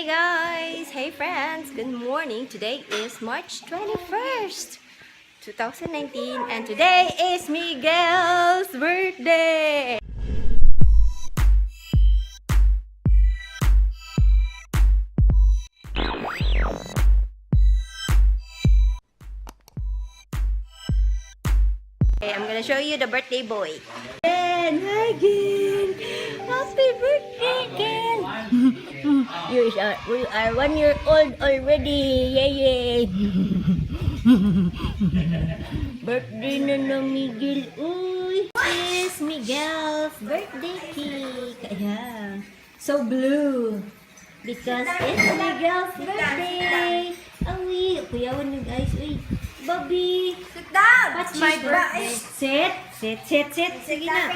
Hey guys! Hey friends! Good morning! Today is March 21st, 2019, and today is Miguel's birthday! Okay, I'm gonna show you the birthday boy. And hi, Gil! Happy birthday, Gil! You are 1 year old already! Yay, yay! Birthday na ng Miguel. Uy! This is Miguel's birthday cake. Ayan. So blue. Because it's Miguel's birthday. Awi, kuyawan na guys. Uy, Bobby. Sit down! What's my birthday? Sit, sit, sit, sit. Sige na.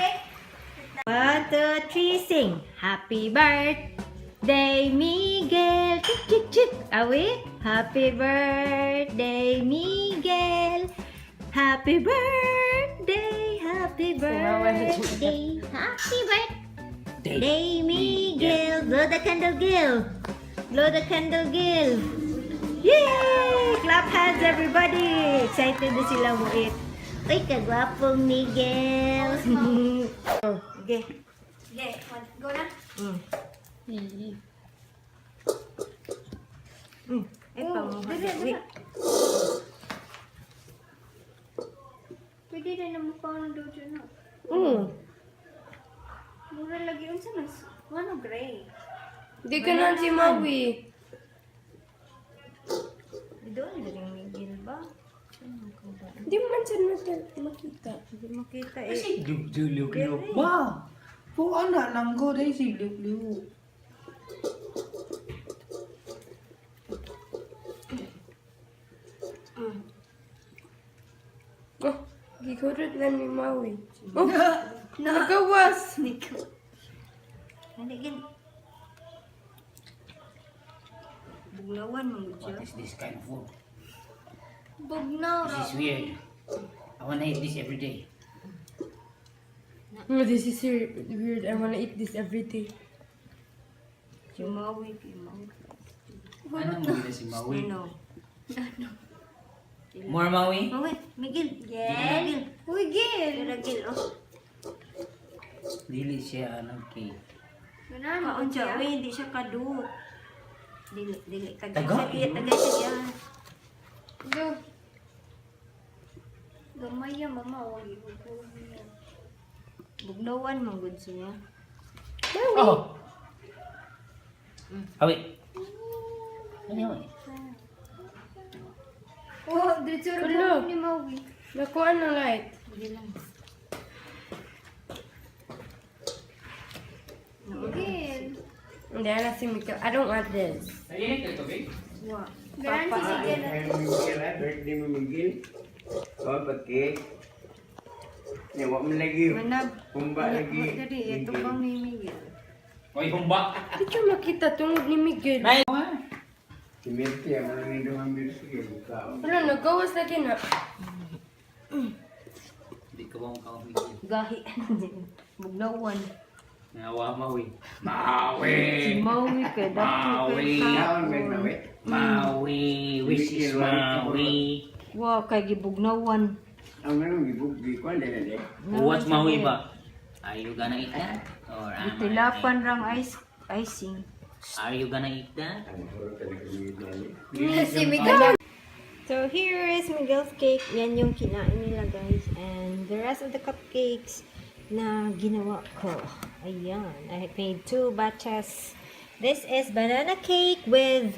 One, two, three, sing. Happy birthday, Miguel. Chick, chick, chick. Awi? Happy birthday, Miguel. Happy birthday, happy birthday, happy birthday, Miguel. Blow the candle, Gil. Blow the candle, Gil. Yay! Clap hands, everybody! Excited na sila muit. Uy, kagwapong Miguel. Okay. Okay, go na. Ay, panguha. Dali, dali. Wait. Pwede na naman pa ang dojo na. Mura lagi unsa man? Ano gray? Di ka na si Maui. Doon, galing Miguel ba? Ano ka ba? Di mo man siya makita. Hindi makita eh. Si liu liu liu ba? Po anak lang ko dahil si liu liu. Oh, gikurot na ni Maui. Oh, nagawas. Hindi, gin. Buglawan mo What siya. is this kind of food? Bugnaw. This is weird. I wanna eat this every day. Oh, this is weird. I wanna eat this every day. Si Maui, si Maui. Ano mo gila si Maui? Ano? More Maui? Maui, Miguel. Gel. Miguel. Uy, Gil! Tara, Gil, oh. Dili siya anong cake. Ganahan mo Kaon siya, siya. uy, hindi siya kadut. Dili, dili, tagay Taga? siya, Gil, tagay siya diyan. Go. Gamay ya, mama. Wag ihugo niya. Bugnawan mo gud siya. Oh! Awi. Ano yun? Oh, diretso ra Ulo. ni Maui. Nakuha ng light. Hindi lang. Gil. Hindi na si Miguel. I don't want this. Wa. Ganahan si Miguel. Miguel, ah, birthday mo Miguel. Oh, pagkik. Ya, wa man lagi. Manag. Humba lagi. Dali, ito bang ni Miguel? Oy, humba! Di siya makita tungod ni Miguel. Nay! Si Mirti, ang mga nindong ang Mirti, kay bukaw. Wala, nagawas lagi na. Hindi ka ba mukha Miguel? Gahi. Bugnawan. Nawa Maui. Maui! Si Maui kay dako Maui. kay Kaon ba na we? Maui! Which is Maui? Wa kay gibugnawan. Ang ganun gibug gikuan dili dili. What's Maui ba? Are you gonna eat that? Or am I- Gitilapan rang ice icing. Are you gonna eat that? Ang puro talaga ni Dali. Si Miguel. So here is Miguel's cake. Yan yung kinain nila, guys. And the rest of the cupcakes na ginawa ko. Ayan. I made two batches. This is banana cake with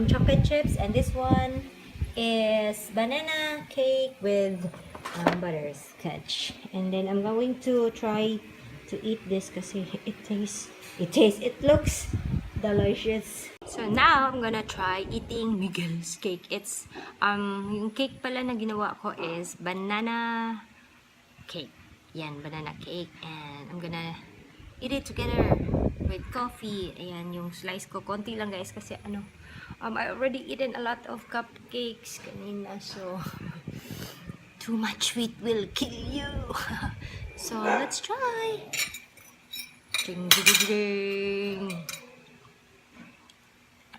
chocolate chips. And this one is banana cake with butterscotch. And then I'm going to try to eat this kasi it looks delicious. So now I'm gonna try eating Miguel's cake. It's yung cake pala na ginawa ko is banana cake. Yan, banana cake. And I'm gonna eat it together with coffee. Ayan, yung slice ko. Konti lang, guys, kasi ano, I already eaten a lot of cupcakes kanina. So, too much sweet will kill you. So, let's try. Ding, ding, ding, ding.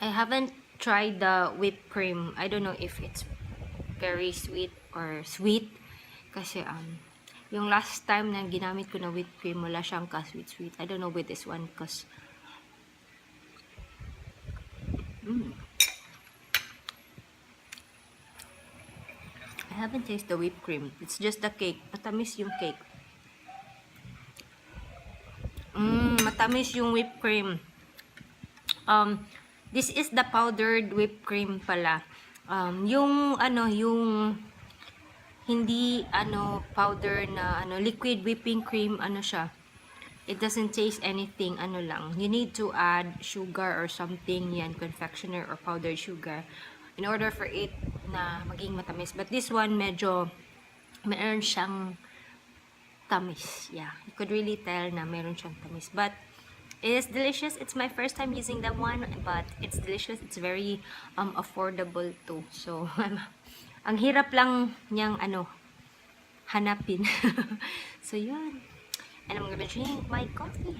I haven't tried the whipped cream. I don't know if it's very sweet or sweet. Kasi, yung last time na ginamit ko na whipped cream, wala siyang ka-sweet-sweet. I don't know with this one because I haven't tasted the whipped cream. It's just the cake. Matamis yung cake. Matamis yung whipped cream. This is the powdered whipped cream pala. Yung ano, yung hindi ano powder na ano liquid whipping cream, ano siya. It doesn't taste anything, ano lang. You need to add sugar or something yan, confectioner or powdered sugar, in order for it na maging matamis. But this one, medyo meron siyang tamis. Yeah, you could really tell na meron siyang tamis. But it is delicious. It's my first time using that one, but it's delicious. It's very affordable too. So, ang hirap lang niyang ano, hanapin. So, yun. And I'm gonna drink my coffee.